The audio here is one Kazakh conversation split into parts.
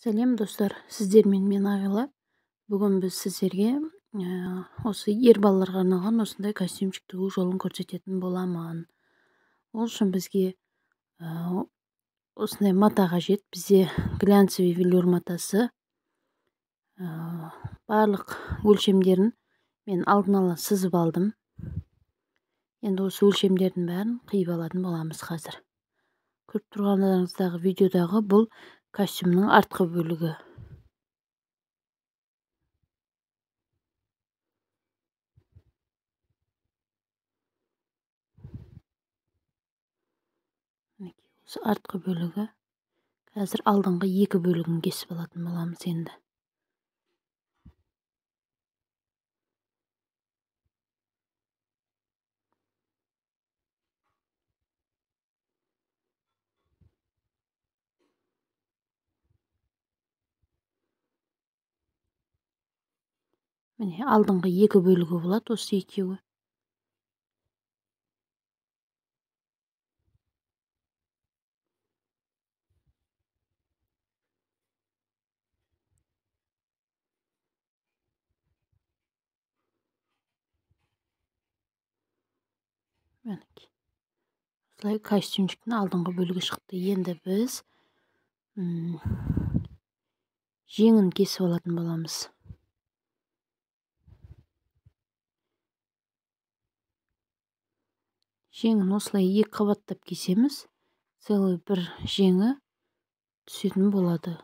Сәлем достар, сіздермен мен Ағила. Бүгін біз сіздерге осы ер балаларға арналған осындай костюмчик тігу жолын көрсететін боламын. Ол үшін бізге осындай мата қажет. Бізде глянцевый велюр матасы. Барлық өлшемдерін мен алдын ала сызып алдым. Енді осы өлшемдердің бәрін қиып алатын боламыз қазір. Көріп тұрғандарыңыздағы видеодағы бұл костюмнің артқы бөлігі. Осы артқы бөлігі. Қазір алдыңғы екі бөлігін кесіп алатын боламыз енді. Міне алдыңғы екі бөлігі болады осы екеуі. Мінекей. Осылай костюмчиктің алдыңғы бөлігі шықты. Енді біз жеңін кесіп алатын боламыз. Жеңін осылай екі қабаттап кесеміз. Целый бір жеңі түсетін болады.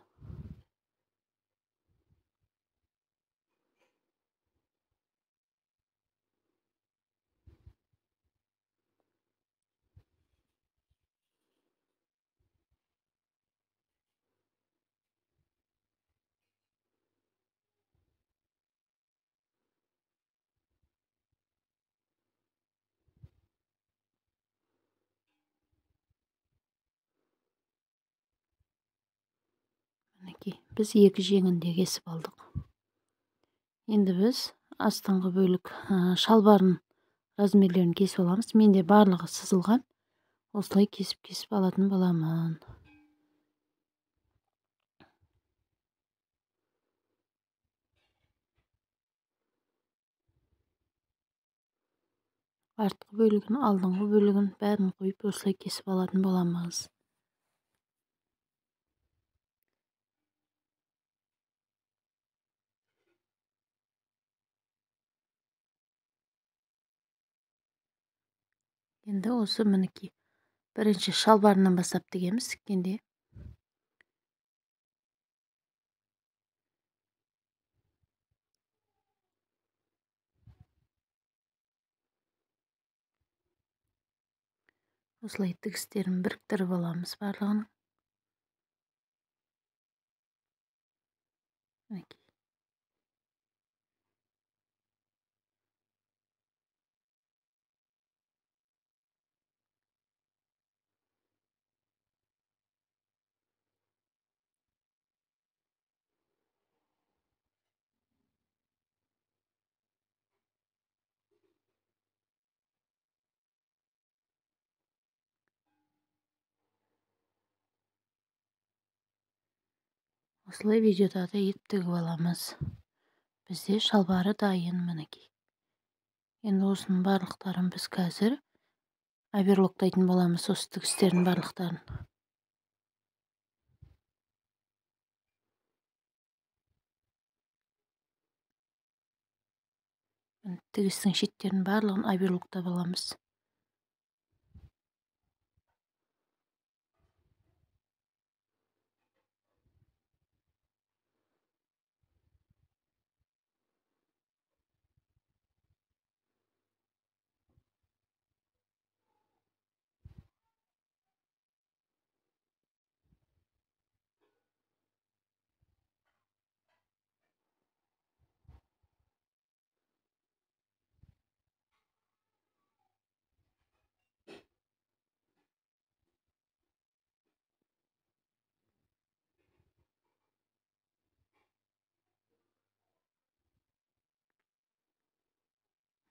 Біз екі жеңін де кесіп алдық. Енді біз астыңғы бөлік шалбарын размерлерін кесіп аламыз. Менде барлығы сызылған. Осылай кесіп-кесіп алатын боламын. Артқы бөлігін, алдыңғы бөлігін бәрін қойып осылай кесіп алатын боламыз. Енді осы мінекей бірінші шалбарынан бастап тігеміз тіккенде. Осылай тігістерін біріктіріп аламыз барлығын. Мінекей. Осылай видеода да етіп тігіп аламыз. Бізде шалбары дайын мінекей. Енді осының барлықтарын біз қазір оверлоктайтын боламыз, осы тігістердің барлықтарын. Тігістің шеттерінің барлығын оверлоктап аламыз.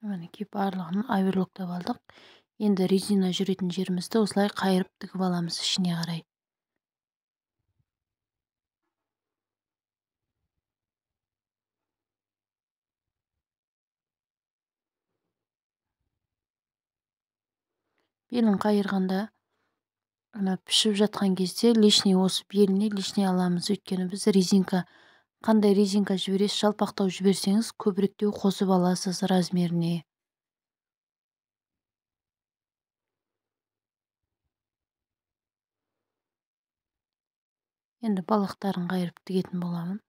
Мінекей барлығын оверлоктап алдық. Енді резина жүретін жерімізді осылай қайырып тігіп аламыз ішіне қарай. Белін қайырғанда, ана пішіп жатқан кезде лишний осы беліне лишний аламыз. Өйткені біз резинка, қандай резинка жібересіз, жалпақтау жіберсеңіз, көбіректеу қосып аласыз размеріне. Енді балақтарын қайырып тігетін боламын.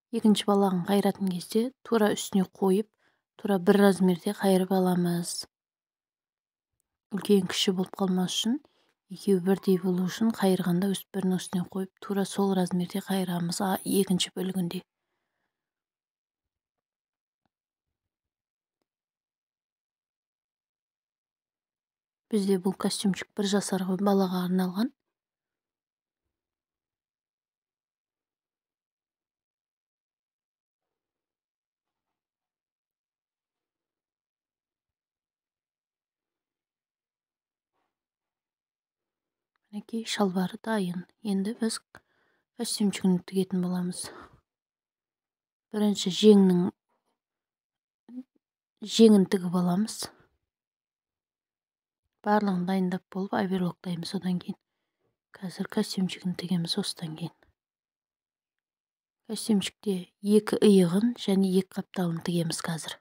Екінші балағын қайыратын кезде тура үстіне қойып, тура бір размерде қайырып аламыз. Үлкен кіші болып қалмас үшін, екеуі бірдей болу үшін қайырғанда өстіп бірінің үстіне қойып, тура сол размерде қайырамыз екінші бөлігінде. Бізде бұл костюмчик 1 жасар балаға арналған. Мінекей шалбары дайын. Енді біз костюмчигін тігетін боламыз. Бірінші жеңін тігіп аламыз. Барлығын дайындап болып оверлоктаймыз одан кейін. Қазір костюмчигін тігеміз осыдан кейін. Костюмчикте 2 иығын және 2 қапталын тігеміз қазір.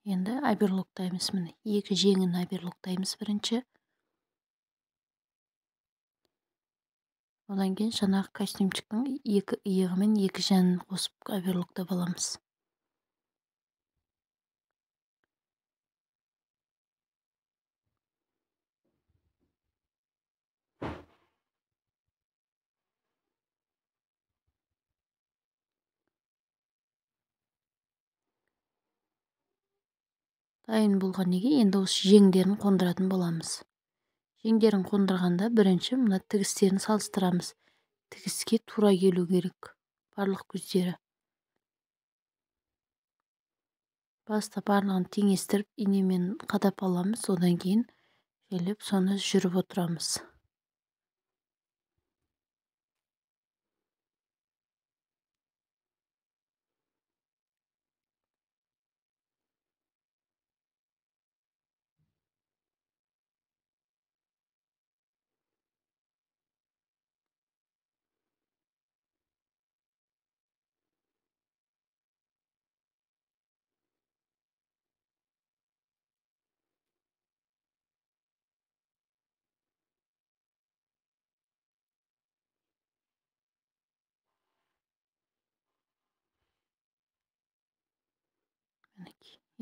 Енді оверлоктаймыз міне. 2 жеңін оверлоктаймыз бірінші. Одан кейін жаңағы костюмчиктің 2 иығы мен 2 жанын қосып оверлоктап аламыз. Дайын болған неге енді осы жеңдерін қондыратын боламыз. Жеңдерін қондырғанда бірінші мына тігістерін салыстырамыз. Тігіске тура келу керек барлық көздері. Баста барлығын теңестіріп инемен қадап аламыз, одан кейін желеп соны жүріп отырамыз.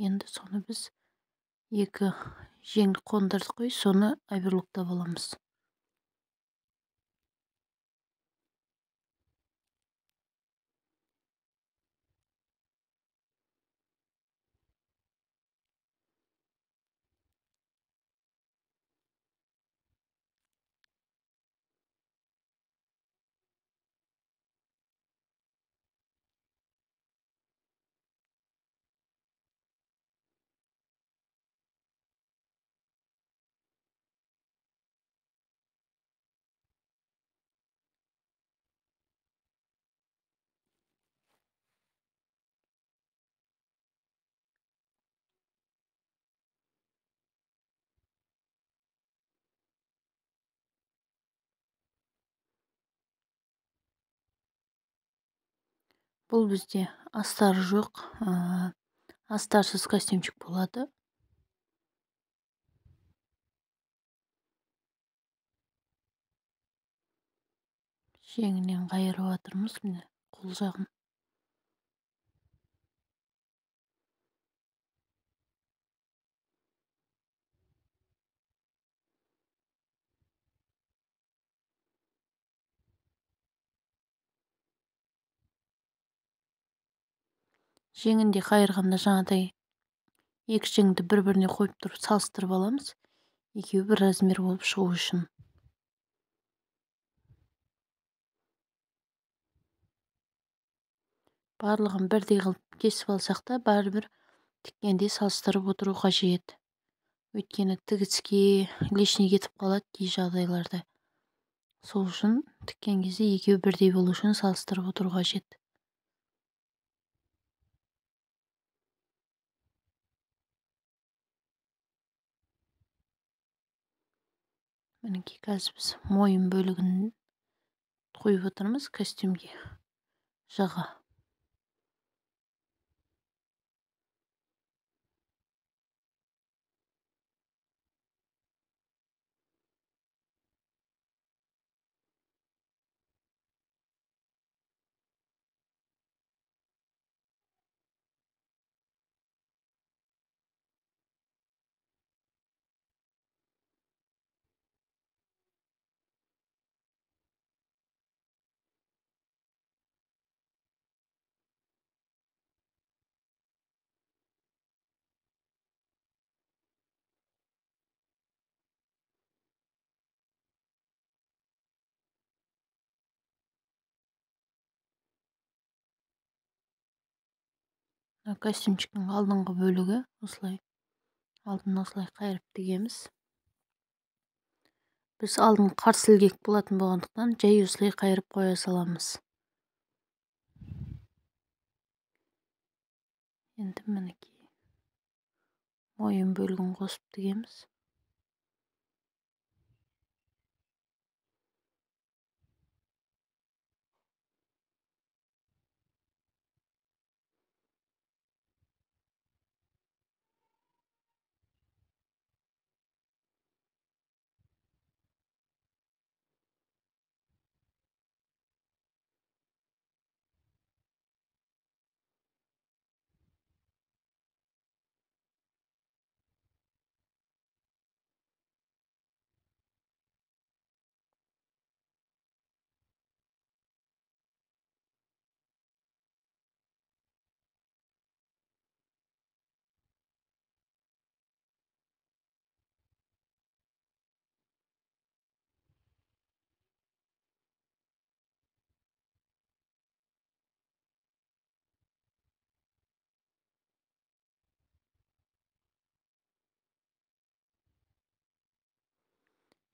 Енді соны біз 2 жеңді қондырдық қой, соны оверлоктап аламыз. Бұл бізде астары жоқ, астарсыз костюмчик болады. Жеңінен қайырып жатырмыз, міне қол жағын. Жеңінде қайырғанда жаңадай екі жеңді бір-біріне қойып тұрып салыстырып аламыз, екеуі бір размер болып шығу үшін. Барлығын бірдей қылып кесіп алсақ та бәрібір тіккенде салыстырып отыру қажет. Өйткені тігіске лишний кетіп қалады кей жағдайларда. Сол үшін тіккен кезде екеуі бірдей болу үшін салыстырып отыру қажет. Мінекей қазір біз мойын бөлігін қойып отырмыз костюмге жаға. Костюмчиктің алдыңғы бөлігі осылай, алдын осылай қайырып тігеміз. Біз алдын қарсы ілгек болатын болғандықтан жай осылай қайырып қоя саламыз. Енді мінекей мойын бөлігін қосып тігеміз.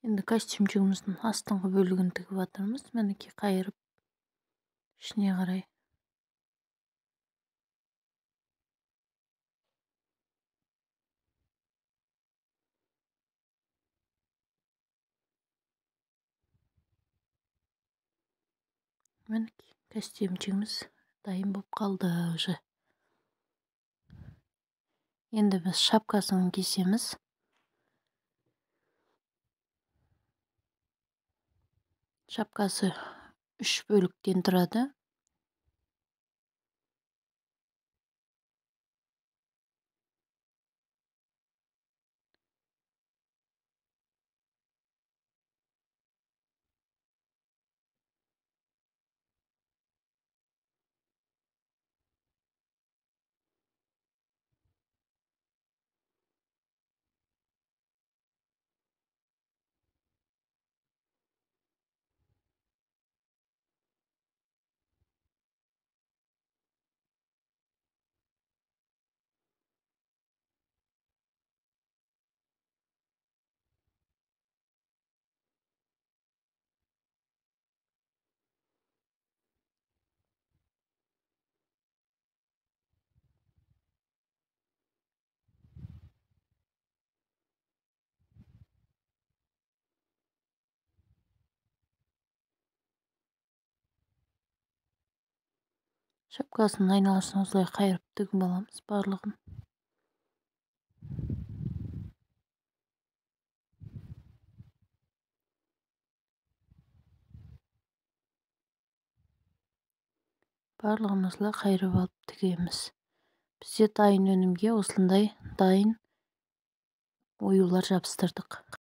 Енді костюмчигіміздің астыңғы бөлігін тігіп жатырмыз. Мінекей қайырып ішіне қарай. Мінекей костюмчигіміз дайын болып қалды уже. Енді біз шапкасын кесеміз. Шапкасы 3 бөліктен тұрады. Шапкасының айналасын осылай қайырып тігіп аламыз барлығын. Барлығын осылай қайырып алып тігеміз. Бізде дайын өнімге осындай дайын оюлар жабыстырдық.